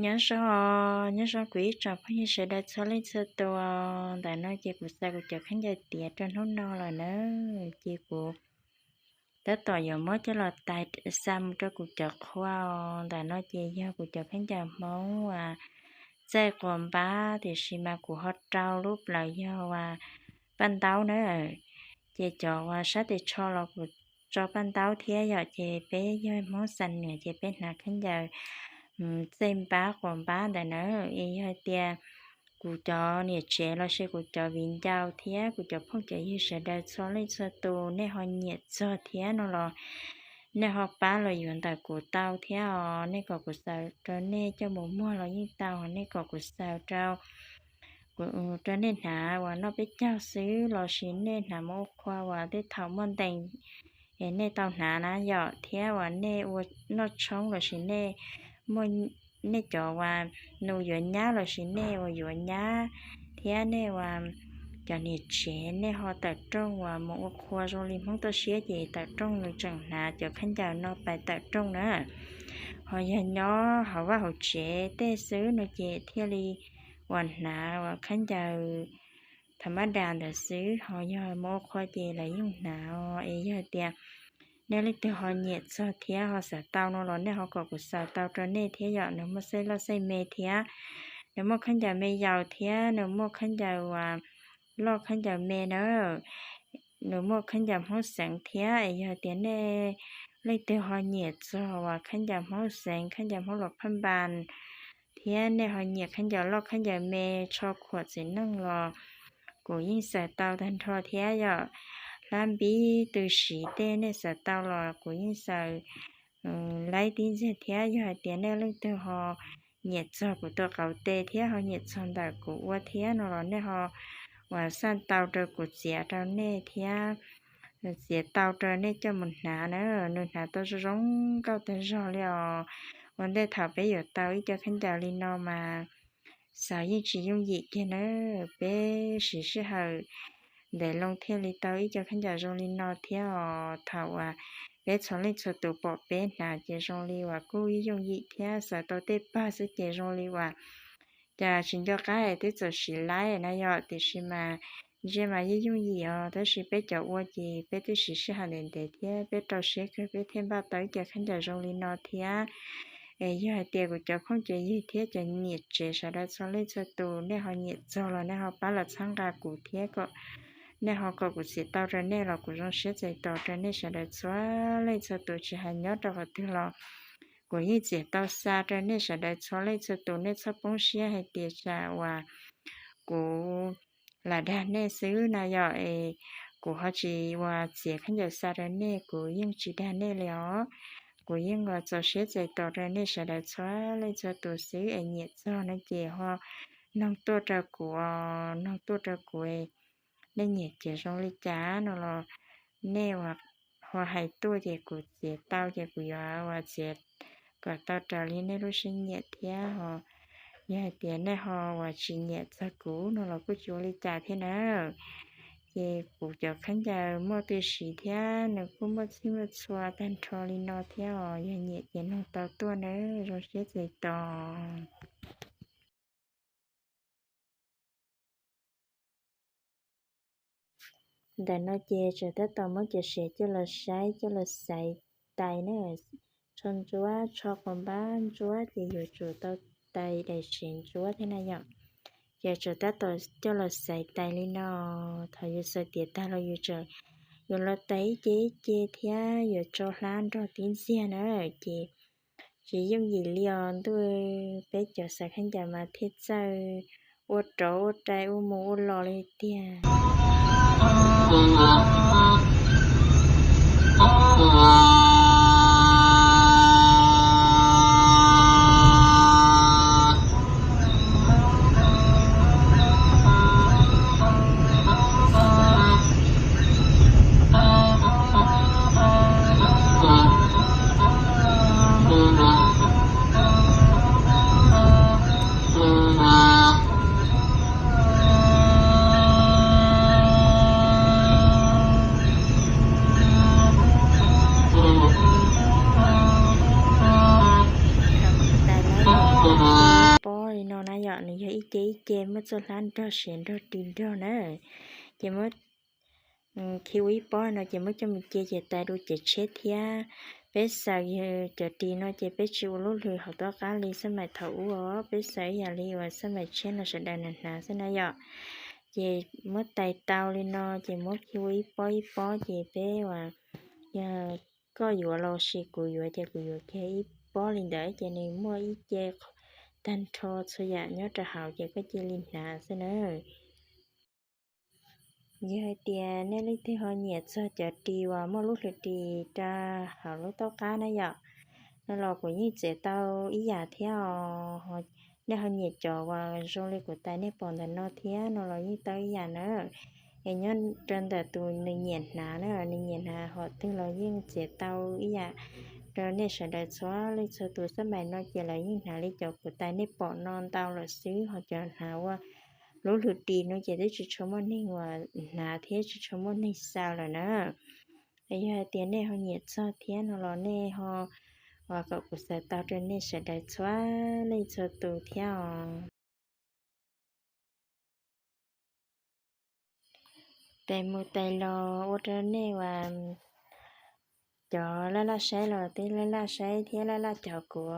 Nyob zoo, nyob zoo kuv ib tsoom phooj ywg sawv daws txhua leej txhua tus. Ntawm no ces kuv xa kuv cov khaub ncaws tiav rau hnub no lawm na. Ces kuv tab tom yuav muab coj los tais xa mus rau kuv cov qhua os. Ntawm no ces yog kuv cov khaub ncaws Hmoob uas txaij quas npab, tiam sis mas kuv ho rau lub plawv yog uas paj ntaub na. Ces cov uas sab tes tsho los kuv tso paj ntaub thiab yom. Ces peb yog Hmoob Xam Nuam ces peb hnav khaub ncaws txaij npab quas npab ntawd na. Es yog hais tias kuv cov niam tsev los sis kuv cov viv ncaus thiab kuv cov phooj cov ywg sawv daws txhua leej txhua tus nej ho nyiam txog thiab no los nej ho pab los yuav ntawm kuv tau thiab os. Nej kom kuv xaws rau nej coj mus muag los yeej tau, nej kom kuv xaws rau, rau nej hnav uas noj peb caug xwb los sis nej hnav mus ua qhua uas tej thaum muaj ntees es nej tau hnav na yom, thiab uas nej ua noj tshoob los sis nej muaj, nej cov uas nus yuav nyab los sis nej uas yuav nyab thiab nej uas cov niam tsev nej ho tawm rooj uas mus ua qhua zoo li Hmoob toj siab ces tawm rooj nws tseem hnav cov khaub ncaws no pais tawm rooj na. Ho yog nyob hauv vaj hauv tsev tej xwb no ces thiaj li uas hnav uas khaub ncaws tha mab das ntawd xwb, ho yog mus ua qhua ces lawv yeej hnav os. Es yog hais tias nej leej twg ho nyiam txog thiab ho xav tau no los nej ho kom kuv xaws tau rau nej thiab yom. Nws muaj xaij loj xaij me thiab, nws muaj khaub ncaws me yaus thiab nws muaj khaub ncaws uas loj khaub ncaws me na. Nws muaj khaub ncaws Hmoob xeev thiab. Es yog hais tias nej leej twg ho nyiam txog uas khaub ncaws Hmoob xeev, khaub ncaws Hmoob los phaj npas thiab nej ho nyiam khaub ncaws loj khaub ncaws me tsho khuam txiv neej los kuv yeej xaws tau tag nrho thiab yom. Hlab npib tw siv tej nej xaws tau los kuv yeej xaws laib tib ntxiag thiab. Yog hais tias nej leej twg ho nyiam txog kuv tus qauv tes thiab ho nyiam txog ntawm kuv ua thiab no los nej ho uas xaj tau rau kuv txiav rau nej thiab, txiav tau rau nej coj mus hnav na. Nws hnav tau zoo zoo nkauj tag zog li os. Ua ntej thaum peb yuav tau ib co khaub ncaws li no mas xaws yeej tsis yooj yim kiag na. Peb siv sij hawm ntev loo thiaj li tau ib co khaub ncaws zoo li no thiab os. Thaum uas peb txhua leej txhua tus pom peb hnav ces zoo li uas kuj yooj yim thiab, xaws tau tej pawg xwb ces zoo li uas cas tsis nco qab es twb txawm siv laib na yom. Tiam sis mas ntsia mas yeej yooj yim os, tab sis peb cov ua ces peb twb siv sij hawm ntev ntev thiab peb rau siab kawg peb thiaj npaj tau ib co khaub ncaws zoo li no thiab. Es yog hais tias kuv cov phooj cov ywg thiab cov niam tsev sawv daws txhua leej txhua tus nej ho nyiam txog los nej ho pab los txhawb nqa kuv thiab kom nej ho kom kuv txiav tau rau nej los kuv zoo siab txais tos rau nej sawv daws txhua leej txhua tus tsis hais nyob rau qhov twg los kuv yeej txiav tau xa rau nej sawv daws txhua leej txhua tus. Nej txhob poob siab hais tias tsam uas kuv lam dag nej xwb na yom. Es kuv ho tsis uas txiav khaub ncaws xa rau nej, kuv yeej tsis dag nej li os. Kuv yeej uas txaus siab txais tos rau nej sawv daws txhua leej txhua tus xwb. Es nyiam txog no ces ho noog tuaj rau kuv, noog tuaj rau kuv. Nej nyiam ces zoo li cas no los nej uas ho hais tuaj ces kuv txiav tau ces kuv yuav uas txiav kom tau raws li nej lub siab nyiam thiab. Ho yog hais tias nej ho uas tsis nyiam txog kuv no los kuj tsis ua li cas thiab na. Ces kuv cov khaub ncaws muaj tib si thiab nws kuj muaj txhij muaj txhua tag nrho li no thiab os. Yog nyiam ces noog tau tuaj nawb, zoo siab txais tos. Ntawm no ces tseem tab tom muab cov sev coj los saib coj los xaiv tais na. Tsho ntsuab, tsho quas npab ntsuab ces yuav tsum tau tais daim sev ntsuab thiab na yom. Ces tseem tab tom coj los xaiv tais li no. Thaum yuav xaws tiav tag los yuav tsum, yuav los tais ib ce ib ce thiab yuav tso hlab nrog tib ntxiag na. Ces tsis yooj yim li os, ntuj, peb cov xaws khaub ncaws mas thiaj txawj ua rauv ua rai ua mus ua los li tiag. Ib pob li no na yom, nws yog ib ce ib ce muaj txoj hlab nrog siav nrog ris nrog na. Ces muab khi ua ib pob no ces muab coj mus cia ces tais dua cev tshiab thiab. Peb xaws cov ris no ces peb tsis ua lub hlwb hauv tom qab li xab mais thaum ub os, peb xaws ib yam li uas xab mais tshiab no sawv daws hnav xwb na yom. Ces muab tais tau li no ces muab khi ua ib pob ib pob ces peb uas, yog koj yuav los sis kuv yuav ces kuv yuav kiag ib pob li ntawd ces nws muaj ib ce tag nrho txhua yam nyob rau hauv ces koj cia li hnav xwb na. Yog hais tias nej leej twg ho nyiam txog cov ris uas muaj lub hlwb ris rau hauv lub tom qab na yom, no los kuv yeej txiav tau ib yam thiab os. Nej ho nyiam cov uas zoo li kuv tais nej pom ntawm no thiab no los yeej tau ib yam na. Es nyob rau ntawm tus nws nyiam hnav na, nws nyiam hnav hom twg los yeej txiav tau ib yam rau nej sawv daws txhua leej txhua tus. Xab mais no ces lawv yeej hnav li cov kuv tais nej pom no ntau lawm xwb, ho cov hnav ua lub hlwb ris no ces twb tsis tshua muaj neeg uas hnav thiab tsis tshua muaj neeg xaws lawm na. Es yog hais tias nej ho nyiam txog thiab no los nej ho uas kom kuv xaws tau rau nej sawv daws txhua leej txhua tus thiab os. Tais mus tais los ua rau nej uas cov laj laj saib los twb laj laj saib thiab laj laj caum kuv,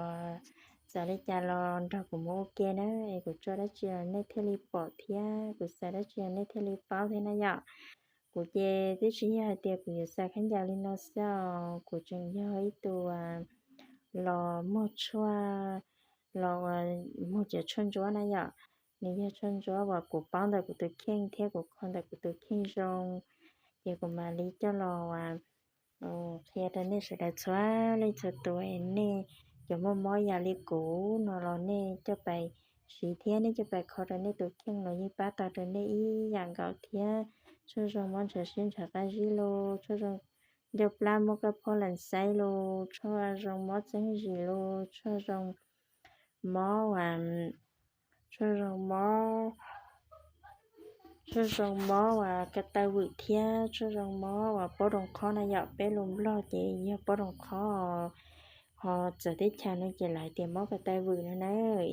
txawm li cas los nrog kuv mus ua ke na, es kuv tso dab tsi los nej thiaj li pom thiab kuv xaws dab tsi los nej thiaj li paub thiab na yom. Kuv ces twb tsis yog hais tias kuv yuav xaws khaub ncaws li no xwb os, kuv tseem yog ib tug los muag tshuaj, los uas muag cov tshuaj ntsuab na yom. Nws yog tshuaj ntsuab uas kuv paub ntawm kuv tus kheej thiab kuv kho ntawm kuv tus kheej zoo, ces kuv mam li coj los uas qhia rau nej sawv daws txhua leej txhua tus. Nej cov muaj mob yam li kuv no los nej coj pais siv thiab nej coj pais kho rau nej tus kheej los yeej pab tau rau nej ib yam nkaus thiab. Tshuaj zoo mob ntshav siab ntshav qab zib los, tshuaj zoo ncauj plab mob kab phob las xaib los, tshuaj zoo mob txeeb zis los, tshuaj zoo mob uas, tshuaj zoo mob, tshuaj zoo mob uas ko taw vwm thiab tshuaj zoo mob uas pob zoo qhob na yom. Peb lus Nplog ces yog pob zoo qhob, ho txawv teb chaws no ces lawv hais tias mob ko taw vwm no na.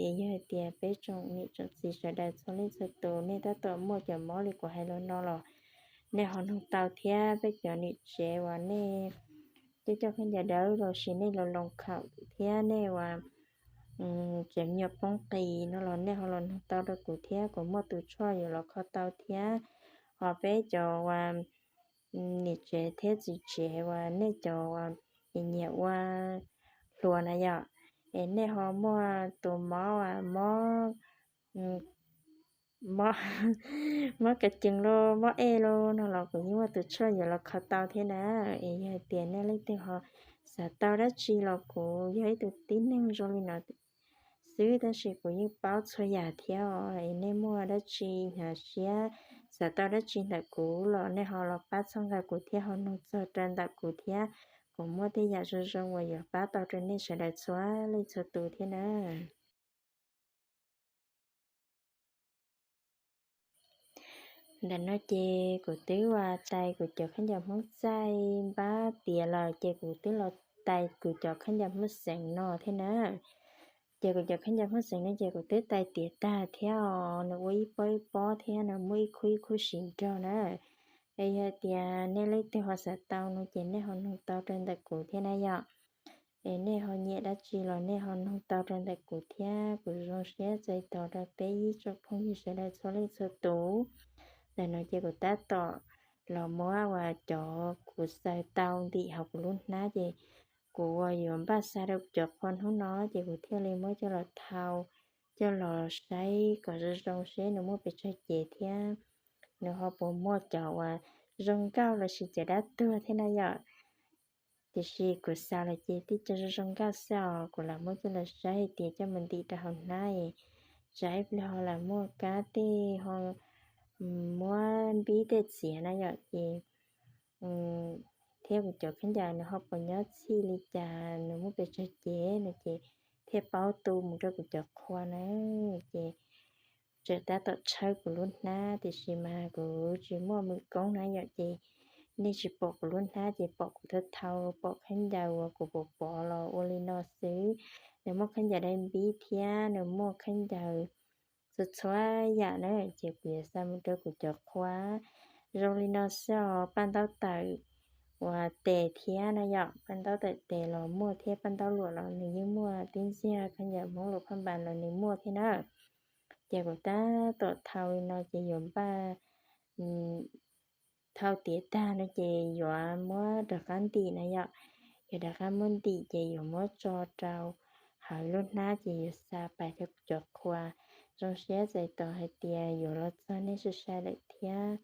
Es yog hais tias peb tsoom niam tsoom txiv sawv daws txhua leej txhua tus nej tab tom muaj cov mob li kuv hais los no los nej ho nug tau thiab. Peb cov niam tsev uas nej coj coj khaub ncaws dawb los sis nej los loos khaum thiab nej uas tsev me nyuam poob qis no los nej ho los nug tau rau kuv thiab, kuv muaj tus tshuaj yuav los kho tau thiab. Ho peb cov uas niam tsev thiab txiv tsev uas nej cov uas nyiam ua hluas na yom, es nej ho muaj tus mob uas mob mob ka cees los mob ej los no los kuv yeej muaj tus tshuaj yuav los kho tau thiab na. Es yog hais tias nej leej twg ho xav tau dab tsi los kuv yog ib tug tib neeg zoo li no xwb tab sis kuv yeej paub txhua yam thiab os. Es nej muaj dab tsi hnyav siab xav tau dab tsi ntawm kuv los nej ho los pab txhawb nqa kuv thiab ho nug txog rau ntawm kuv thiab. Kuv muaj tej yam zoo zoo uas yuav pab tau rau nej sawv daws txhua leej txhua tus thiab na. Ntawm no ces kuv twb uas tais kuv cov khaub ncaws Hmoob txaij npab tiav lawm ces kuv twb los tais kuv cov khaub ncaws Hmoob xeem no thiab na. Ces kuv cov khaub ncaws Hmoob xeem no ces kuv twb tais tiav tag thiab os, nws ua ib pob ib pob thiab nws muaj ib khub ib khub siv nrog na. Es yog tias nej leej twg ho xav tau no ces nej ho nug tau rau ntawm kuv thiab na yom. Es nej ho nyiam dab tsi los nej ho nug tau rau ntawm kuv thiab. Kuv zoo siab txais tos rau peb ib tsoom phooj ywg sawv daws txhua leej txhua tus. Ntawm no ces kuv tab tom los muab uas cov kuv xaws tau ntim hauv kuv lub hnab ces kuv uas yuav npaj xa rau cov qhua hnub no ces kuv thiaj li muab coj los thau, coj los saib kom zoo zoo seb nws muaj pes tsawg cev thiab nws ho puas muaj cov uas zoo nkauj los sis cov dab tuag thiab na yom. Tiam sis kuv xav los ces tej co zoo zoo nkauj xwb os, kuv lam muab coj los saib hais tias coj mus ntim rau hauv hnab es tsam ib pliag ho lam muaj kab tej ho muab npib tej txiav na yom ces thiab kuv cov khaub ncaws nws ho puas nyob txhij li cas, nws muaj pes tsawg cev no ces thiaj paub tu mus rau kuv cov qhua na. Ces tseem tab tom tshawb kuv lub hnab tiam sis mas kuv tsis muaj mws koob na yom ces nej tsis pom kuv lub hnab ces pom kuv thau thau, pom khaub ncaws uas kuv pov pov los ua li no xwb. Nws muaj khaub ncaws dai npib thiab nws muaj khaub ncaws txhua txhua yam na, ces kuv yuav xa mus rau kuv cov qhua. Zoo li no xwb os, paj ntaub tawm uas tes thiab na yom, paj ntaub tawm tes los muaj thiab paj ntaub luam los nws yeej muaj, tib ntxiag khaub ncaws Hmoob luam phaj npas los nws muaj thiab na. Ces kuv tab tom thau li no ces yuav npaj, thau tiav tag no ces yuav muab rov qab ntim na yom. Yuav rov qab muab ntim ces yuav muab tso rau hauv lub hnab ces yuav xa pais rau cov qhua. Zoo siab txais tos hais tias yuav los txog nej sai sai lawm thiab.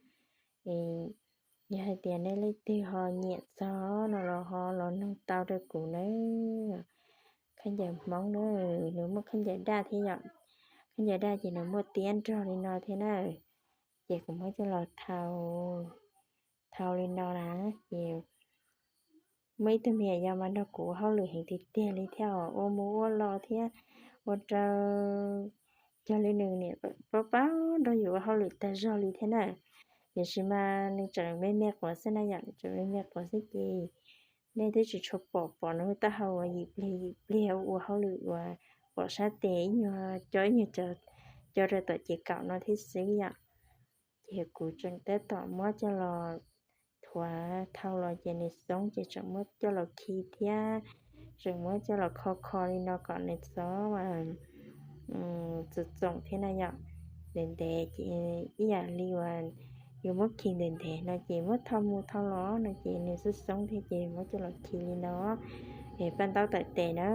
Yog hais tias nej leej twg ho nyiam txog no los ho los noog tau rau kuv nawb. Khaub ncaws Hmoob na, nws muaj khaub ncaws daj thiab yom. Khaub ncaws daj ces nws muaj tiab nrog li no thiab na. Ces kuv muab coj los thau, thau li no na, ces muaj ib tug me nyuam yaus mas nrog kuv ua hauj lwm heev tiag tiag li thiab os, ua mus ua los thiab ua rau, cog li nws niam paub paub nrog yus ua hauj lwm tag zog li thiab na. Tiam sis mas nws tseem me me quav xwb na yom, nws tseem me me quav xwb ces nej twb tsis tshua pom, pom nws taub hau uas yim pliag yim pliag ua hauj lwm uas pom sab tes ib nyuag cov, ib nyuag cov rau tom ces kaum no thiab xwb yom. Ces kuv tseem tab tom muab coj los thuav thau los ces nws xoob ces tseem muab coj los khi thiab, tseem muab coj los kho kho li no kom nws txhob txoom txoom thiab na yom. Ntev ntev ces ib yam li uas yus muab khi ntev ntev no ces muab thau mus thau los no ces nws xoob xoob thiab ces muab coj los khi li no. Es paj ntaub tawm tes na,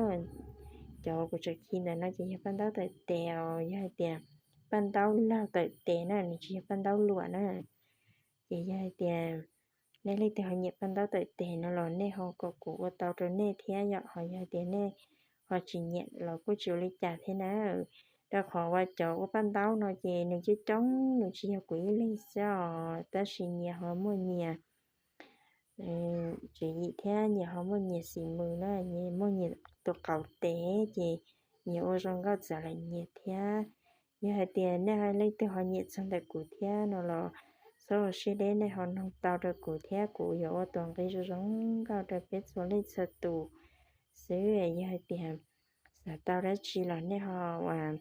cov kuv tseem khi ntawm no ces yog paj ntaub tawm tes os, yog hais tias paj ntaub laug tawm tes na, nws tsis yog paj ntaub luam na. Ces yog hais tias nej leej twg ho nyiam paj ntaub tawm tes no los nej ho kom kuv ua tau rau nej thiab yom, ho yog hais tias nej ho tsis nyiam los kuj tsis ua li cas thiab na. Rau qhov uas cov ua paj ntaub no ces nws coob coob, nws tsis yog kuv ib leeg xwb os, tab sis nyias ho muaj nyias tswv yim thiab nyias ho muaj nyias xim mws na, nyias muaj nyias tus qauv tes ces nyias ua zoo nkauj txav lawm nyias thiab. Yog hais tias nej leej twg ho nyiam txog ntawm kuv thiab no los txhob ua siab deb, nej ho noog tau rau kuv thiab kuv yuav ua tus nqi zoo zoo nkauj rau peb txhua leej txhua tus xwb. Yog hais tias xav tau dab tsi los nej ho uas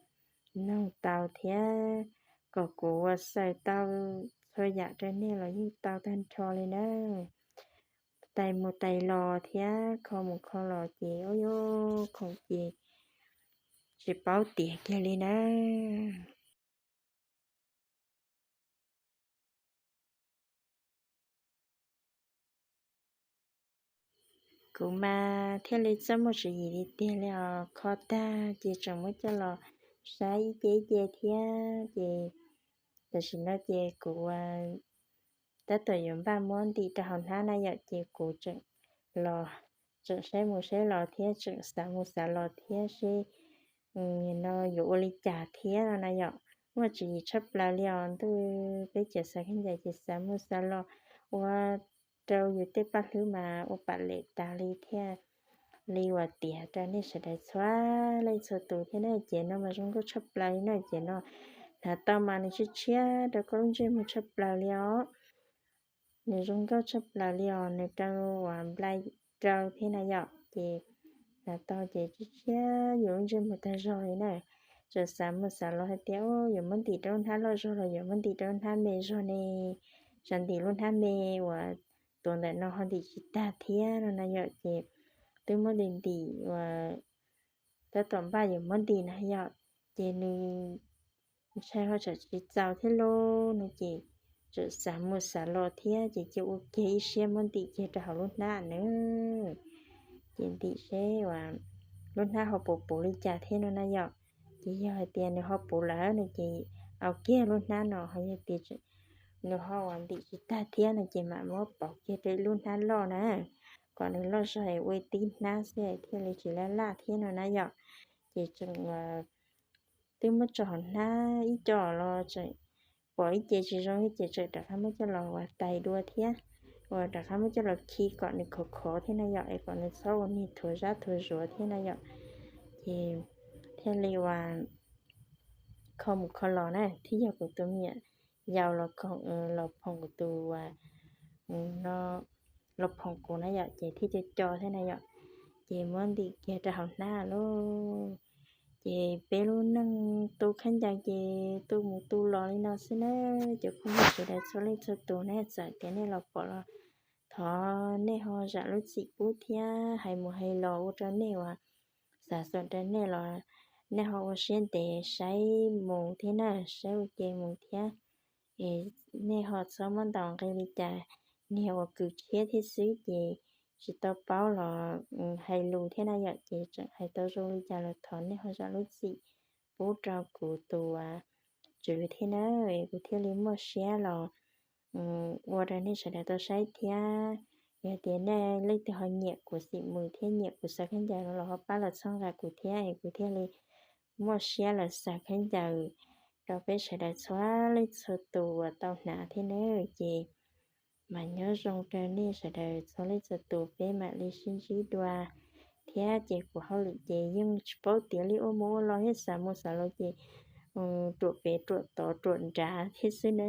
noog tau thiab, kom kuv ua xaws tau txhua yam rau nej los yeej tau tag nrho li na. Tais mus tais los thiab kho mus kho los ces ua yuav khoom ces tsis paub tiav kiag li na. Kuv mas thiaj li txawj muaj tswv yim li tiag li os, kho tag ces tseem muab coj los saib ib ce ib ce thiab ces tam sim no ces kuv tab tom yuav npaj muab ntim rau hauv hnab na yom, ces kuv tseem los, tseem saib mus saib los thiab tseem xav mus xav los thiab seb no yuav ua li cas thiab no na yom. Muaj tswv yim tshaj plaws li os, ntuj peb cov xav khaub ncaws ces xav mus xav los ua rau yus tej paj hlwb mas ua pam lem tas li thiaj li uas tiav rau nej sawv daws txhua leej txhua tus thiab na. Ces no mas zoo nkauj tshaj plaws li na, ces no hnav tau mas nws tshiab tshiab rau koj lub ntsej muag tshaj plaws li os. Nws zoo nkauj tshaj plaws li os, nws rau uas nplai rau thiab na yom, ces hnav tau ces tshiab tshiab yus lub ntsej muag tag zog li na. Tseem xav mus xav los hais tias yuav muab ntim rau lub hnab loj zog los yuav muab ntim rau lub hnab me zog ne, tsam ntim lub hnab me uas tuav ntawm no ho ntim tsis tag thiab no na yom, ces twb muab ntim ntim uas tab tom npaj yuav muab ntim na yom, ces nws ntshai ho tsam tsis txaus thiab lauj no ces tseem xav mus xav los thiab ces cia ua kiag ib siab muab ntim kiag rau hauv lub hnab na. Ces ntim seb uas lub hnab ho puas puv li cas thiab no na yom. Ces yog hais tias nws ho puv lawm no ces au kiag lub hnab no, ho yog tias nws ho uas ntim tsis tag thiab no ces mam muab pauv kiag rau lub hnab loj na, kom nws loj zog es ua tib hnab xwb thiaj li tsis laj laj thiab no na yom. Ces tseem twb muab tso hauv hnab ib co los tseem pom ib ce tsis zoo ces tseem rov qab muab coj los uas tais dua thiab, uas rov qab muab coj los khi kom nws khov khov thiab na yom, es kom nws txhob ua niag thuav zab thuav zuav thiab na yom. Ces thiaj li uas kho mus kho los na, thiaj yog kuv tus me nyuam yaus los khoom los phoom kuv tus uas no los phoom kuv na yom, ces thiaj co co thiab na yom. Ces muab ntim kiag rau hauv hnab lauj. Ces peb lub neej tu khaub ncaws ces tu mus tu los li no xwb na. Cov phooj ywg sawv daws txhua leej txhua tus ne, txawm tias nej los pom los thov nej ho zam lub txim pub thiab, hais mus hais los ua rau nej uas xav xoom rau nej los nej ho ua siab ntev saib mus thiab na, saib ua ke mus thiab. Nej ho txhob muab ntaus nqi li cas, niag uas kws tshiab thiab xwb ces tsis tau paub los hais lus thiab na yom, ces tseem hais tau zoo li cas los thov nej ho zam lub txim pub rau kuv tus tswv thiab na, kuv thiaj li muaj siab los ua rau nej sawv daws tau saib thiab. Yog tias nej leej twg ho nyiam kuv xim mus thiab nyiam kuv xaws khaub ncaws no los ho pab los txhawb nqa kuv thiab es kuv thiaj li muaj siab los xaws khaub ncaws rau peb sawv daws txhua leej txhua tus uas tau hnav thiab na. Ces mas nyob zoo rau nej sawv daws txhua leej txhua tus, peb mam li sib ntsib dua thiab. Ces kuv hauj lwm ces yeej tsis paub tias li ua mus ua los thiab, xav mus xav los ces ruam pem ruam tod ruam nrad thiab xwb na.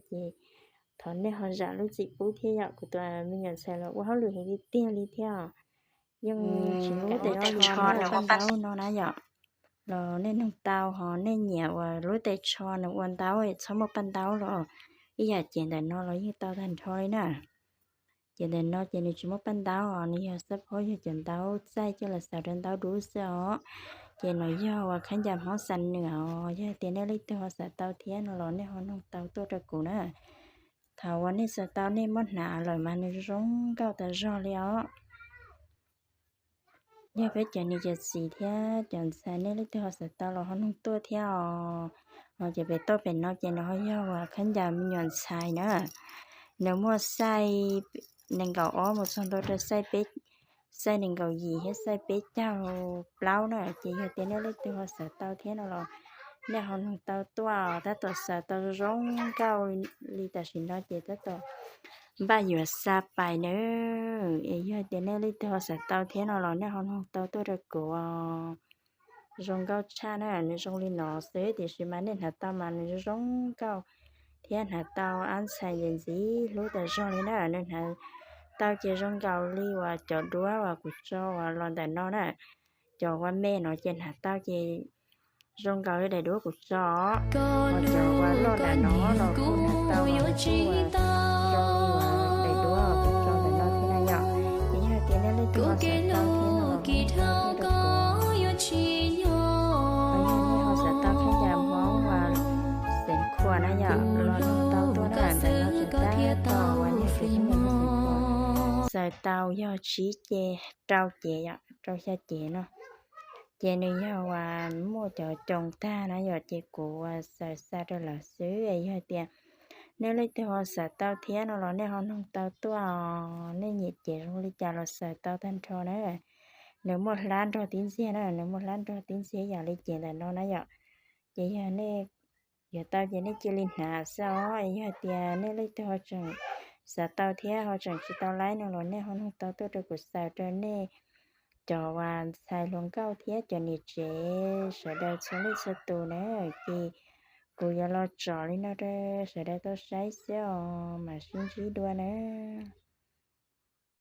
Ces thov nej ho zam lub txim pub thiab yom, kuv tus me nyuam ntxhais los ua hauj lwm heev tiag tiag li thiab os. Yeej tsis muaj tes tsho nws ua paj ntaub no na yom. Los nej noog tau ho nej nyiam uas lub tes tsho nws ua ntaub txhob muaj paj ntaub los ib yam ces ntawm no los yeej tau tag nrho li na. Ces ntawm no ces nws tsis muaj paj ntaub os, nws yog xab phob, yog cov ntaub txaij coj los xaws rau ntaub dub xwb os. Ces no yog uas khaub ncaws Hmoob Xam Nws os, yog tias nej leej twg ho xav tau thiab no los nej ho noog tau tuaj rau kuv na. Thaum uas nej xaws tau nej muab hnav lawm mas nws zoo nkauj tas zog li os. Yog peb cov niam cov txiv thiab cov ntxhais nej leej twg ho xav tau los ho noog tuaj thiab os. Ces pem toj pem no ces nws ho yog uas khaub ncaws me nyuam ntxhais na. Nws muaj xaij nees nkaum ob mus txog ntua rau xaij peb, xaij nees nkaum yim thiab xaij peb caug plaub na. Ces yog tias nej leej twg ho xav tau thiab no los nej ho noog tau tuaj, tab tom xaws tau zoo nkauj li tam sim no ces tab tom npaj yuav xa pais na. Es yog tias nej leej twg ho xav tau thiab no los nej ho noog tau tuaj rau kuv os. Zoo nkauj tshaj na, nws zoo li no xwb tiam sis mas nej hnav tau mas nws zoo nkauj thiab hnav tau ab ntxhais ntxim ntxim hlub tas zog li na. Nws hnav tau ces zoo nkaus li uas cov duab uas kuv tso uas los ntawm no na. Cov ua me no ces hnav tau ces zoo nkaus li daim duab kuv tso. Ho cov uas loj ntawm no los kuj hnav tau, kuj tso li uas daim duab kuv tso ntawm no thiab na yom. Ces yog tias nej leej twg ho xav tau thiab no los ho xav tau khaub ncaws Hmoob uas xeev khuam na yom, los noog tau tuaj na, ntawm no ces tab tom uas niag xeev khuam xaws tau yog tsib ce, rau cev yom, rau xya cev no. Ces nws yog uas muaj cov coos tag na yom, ces kuv uas xaws xa rau lawv xwb. Yog tias nej leej twg ho xav tau thiab no los nej ho noog tau tuaj os, nej nyiam cev zoo li cas los xaws tau tag nrho na. Nws muaj hlab nrog tib ntxiag na, nws muaj hlab nrog tib ntxiag yam li cev ntawm no na yom. Ces yog nej yuav tau ces nej cia li hnav xwb os. Yog tias nej leej twg ho tseem xav tau thiab ho tseem tsis tau laib no los nej ho noog tau tuaj rau kuv xaws rau nej cov uas ntxhais hluas nkauj thiab cov niam tsev sawv daws txhua leej txhua tus na. Ces kuv yuav los tsom li no rau sawv daws tau saib xwb os, mam sib ntsib dua na.